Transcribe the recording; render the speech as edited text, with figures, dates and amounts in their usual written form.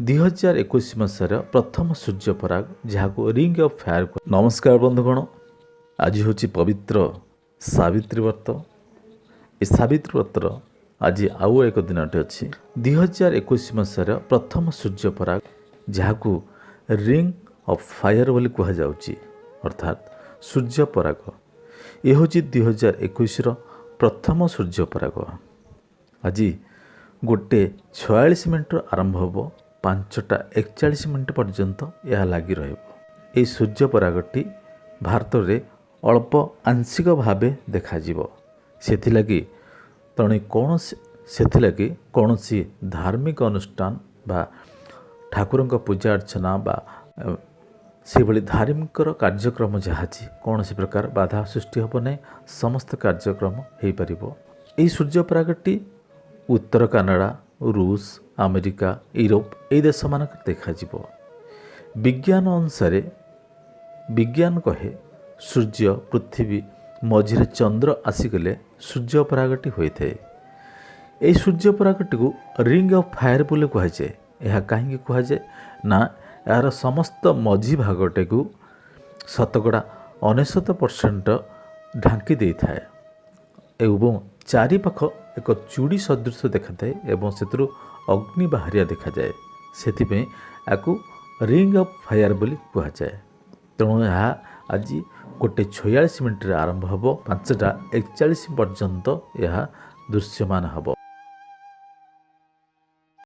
2021 ମସିହାର ପ୍ରଥମ ସୂର୍ଯ୍ୟପରାଗ, ଯାହାକୁ ରିଙ୍ଗ ଅଫ୍ ଫାୟାର। ନମସ୍କାର ବନ୍ଧୁଗଣ, ଆଜି ହେଉଛି ପବିତ୍ର ସାବିତ୍ରୀ ବ୍ରତ। ଏ ସାବିତ୍ରୀ ବ୍ରତର ଆଜି ଆଉ ଏକ ଦିନଟି ଅଛି। 2021 ମସିହାର ପ୍ରଥମ ସୂର୍ଯ୍ୟପରାଗ, ଯାହାକୁ ରିଙ୍ଗ ଅଫ୍ ଫାୟାର ବୋଲି କୁହାଯାଉଛି, ଅର୍ଥାତ୍ ସୂର୍ଯ୍ୟପରାଗ। ଏ ହେଉଛି 2021ର ପ୍ରଥମ ସୂର୍ଯ୍ୟପରାଗ। ଆଜି 1:46ରୁ ଆରମ୍ଭ ହେବ, 5ଟା 41 ପର୍ଯ୍ୟନ୍ତ ଏହା ଲାଗି ରହିବ। ଏହି ସୂର୍ଯ୍ୟପରାଗଟି ଭାରତରେ ଅଳ୍ପ ଆଂଶିକ ଭାବେ ଦେଖାଯିବ। ସେଥିଲାଗି କୌଣସି ଧାର୍ମିକ ଅନୁଷ୍ଠାନ ବା ଠାକୁରଙ୍କ ପୂଜା ଅର୍ଚ୍ଚନା ବା ସେଭଳି ଧାର୍ମିକର କାର୍ଯ୍ୟକ୍ରମ ଯାହା ଅଛି, କୌଣସି ପ୍ରକାର ବାଧା ସୃଷ୍ଟି ହେବ ନାହିଁ। ସମସ୍ତ କାର୍ଯ୍ୟକ୍ରମ ହୋଇପାରିବ। ଏହି ସୂର୍ଯ୍ୟପରାଗଟି ଉତ୍ତର କାନାଡ଼ା, ରୁଷ, ଆମେରିକା, ୟୁରୋପ ଏହି ଦେଶମାନଙ୍କରେ ଦେଖାଯିବ। ବିଜ୍ଞାନ ଅନୁସାରେ, ବିଜ୍ଞାନ କହେ, ସୂର୍ଯ୍ୟ ପୃଥିବୀ ମଝିରେ ଚନ୍ଦ୍ର ଆସିଗଲେ ସୂର୍ଯ୍ୟପରାଗଟି ହୋଇଥାଏ। ଏହି ସୂର୍ଯ୍ୟପରାଗଟିକୁ ରିଙ୍ଗ ଅଫ୍ ଫାୟାର ବୋଲି କୁହାଯାଏ। ଏହା କାହିଁକି କୁହାଯାଏ ନା, ଏହାର ସମସ୍ତ ମଝି ଭାଗଟିକୁ 99% ଢାଙ୍କି ଦେଇଥାଏ ଏବଂ ଚାରିପାଖ ଏକ ଚୁଡ଼ି ସଦୃଶ ଦେଖାଥାଏ ଏବଂ ସେଥିରୁ ଅଗ୍ନି ବାହାରିବା ଦେଖାଯାଏ। ସେଥିପାଇଁ ଏହାକୁ ରିଙ୍ଗ ଅଫ୍ ଫାୟାର ବୋଲି କୁହାଯାଏ। ତେଣୁ ଏହା ଆଜି 1:46ରେ ଆରମ୍ଭ ହେବ, 5ଟା 41 ପର୍ଯ୍ୟନ୍ତ ଏହା ଦୃଶ୍ୟମାନ ହେବ।